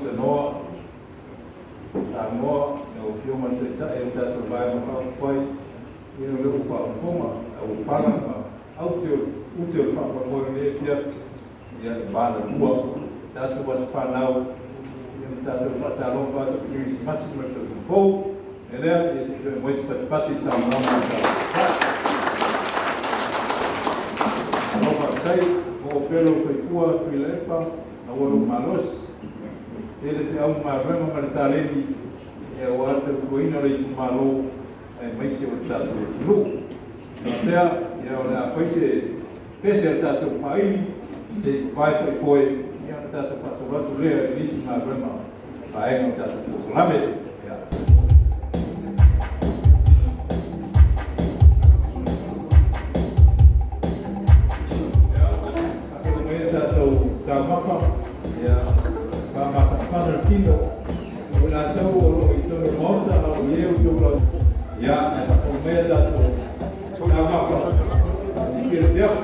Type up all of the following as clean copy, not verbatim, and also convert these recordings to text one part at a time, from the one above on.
Tanoa Samoa, lau Afioga i le Taitai o le tatou Vaega Faaupufai, ia o lea ua faafofoga, auofala ma aute o ute o le faamoemoe o lenei afiafi, ia e valalua tatou aso fanau, ia ma tatou faatalofa atu i le Kerisimasi ma le Tausaga Fou. E lea, ia se i toe aumai se patipati i le saunoaga a le tatou Taitai. Malo faafetai, maua pea lou soifua Tuilaepa, maua lou malosi, tele feau ma galuega ma le taleni aua le tautuaina o le itumalo aemaise o le tatou atunuu. Faapea, ia o le a fai se pese a le tatou faaili se i vavae foi foe, ia ona tatou faasolo atu lea i nisi galuega vaega o le tatou polokalame. Ia. Faasolo mai a tatou taumafa, ia faamafanafana le tino o i latou o lo o i totonu o le Maota, a o i ai outou lau. Ia, ae faasolo mai a tatou taumafa, faasikia le fiafu.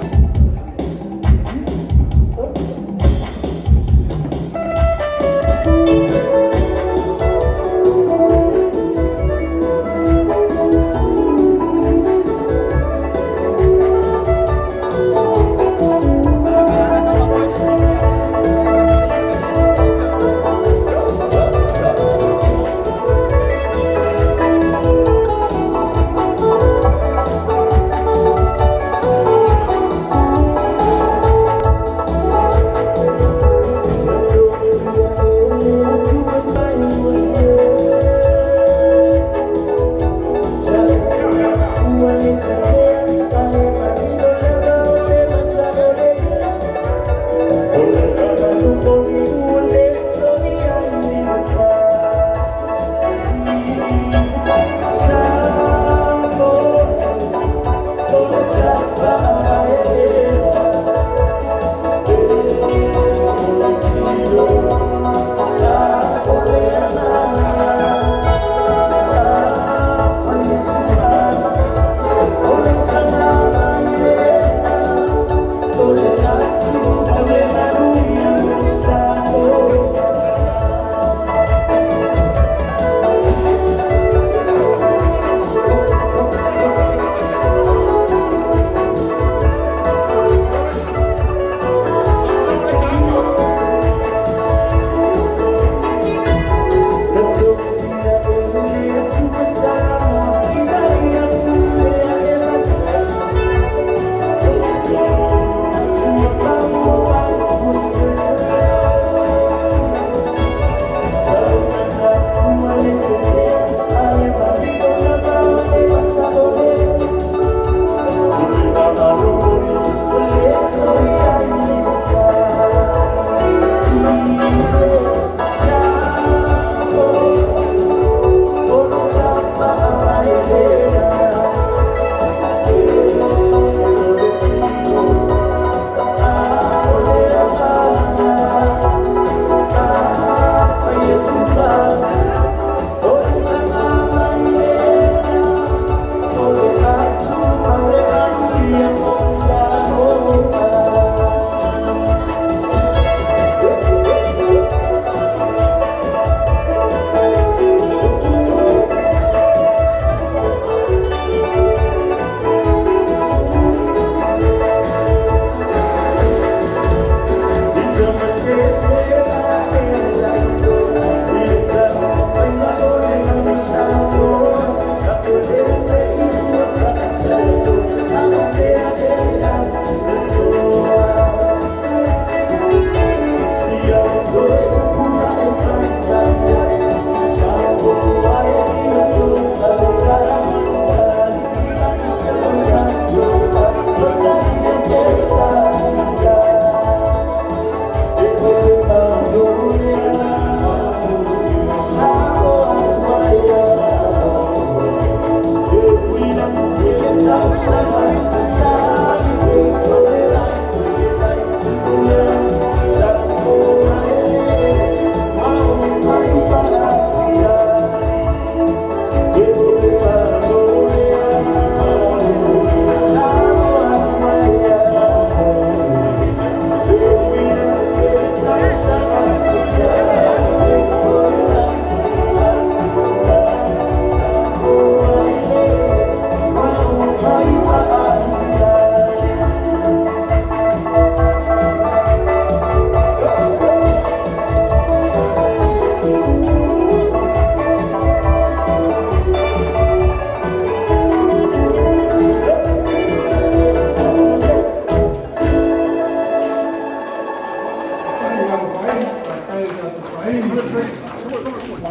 Faili.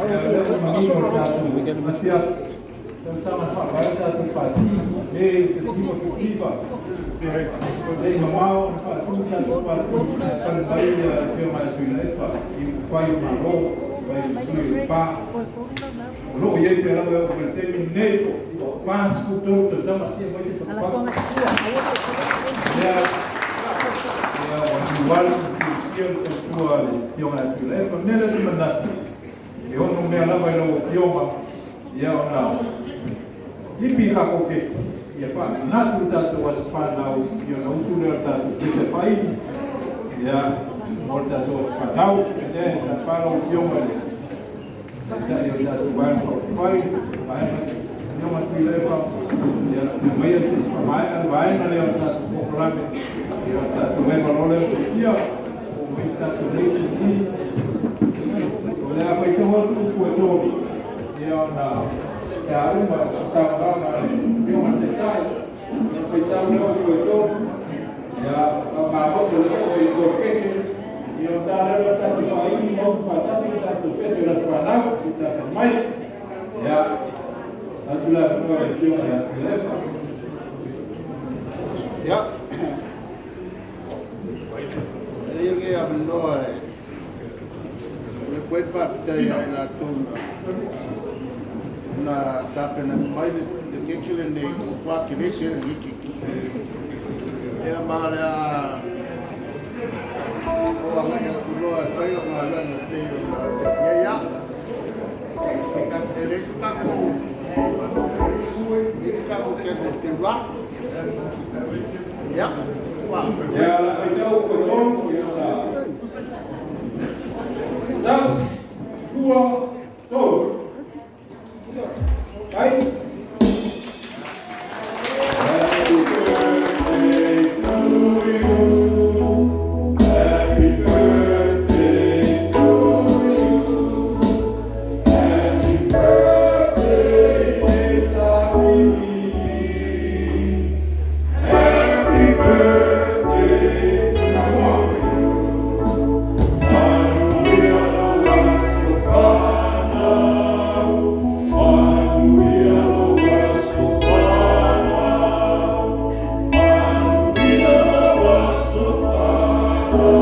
Ia o lea ua manino le tatou afiafi, tausaga na faavae ai le tatou Pati, Me 1979. E le i mamao ona faatu le tatou Pati, na pale mai le Afioga ia Tuilaepa i upufai o Malo mai le sui usufono o Lepa. O lo o i ai pea lava e oo mai i le taimi lenei, ua 43 tausaga se i aumai se patupatu. Ia, ia ua niuali ma silafia le tautua a le Afioga ia Tuilaepa. O le mea lea ou te manatu, e ono mea lava i lau Afioga, ia ona lipi le tatou keki, ia faamanatu le tatou aso fanau, ia ona usu lea o le tatou pese faili, ia, mo le tatou aso fanau. O le mea lea e tapa lau Afioga i le Taitai o le tatou Vaega Faaupufai, Vaega Afioga Tuilaepa, ia lafo maia se i faamaea le vaega lea o le tatou polokalame, ia ona tatou eva loa lea soifia. Oo mai se tatou lei i i. O le a faitau atu upu e tolu, ia ona pe a uma saunoaga a le Afioga i le Taitai, ona faitau lea o upu e tolu, ia faamagoto lea o i keke, ia ona ta lea o le tatou faili ma usu faatasi le tatou pese o le aso fanau i tatou mai. Ia, atu le avanoa i le Afioga ia Tuilaepa. Ia, e ia lenei avanoa e le koe faafetai ia i latou na tapena mai le keke lenei, ua tele se lenei keke. Ia ma le a o agai atu loa e fai o galuega e pei ona ia ia. E le se tatou, e se tatou keke te rua. Ia, ua. Ia, la faitau upu e tolu, ia ona tasi, lua, tolu. Vai. Happy birthday to you. Happy birthday to you. Happy birthday, dear Happy birthday, Samoa. Manuia lou aso fanau. Manuia lou aso fanau. Manuia lou aso fanau.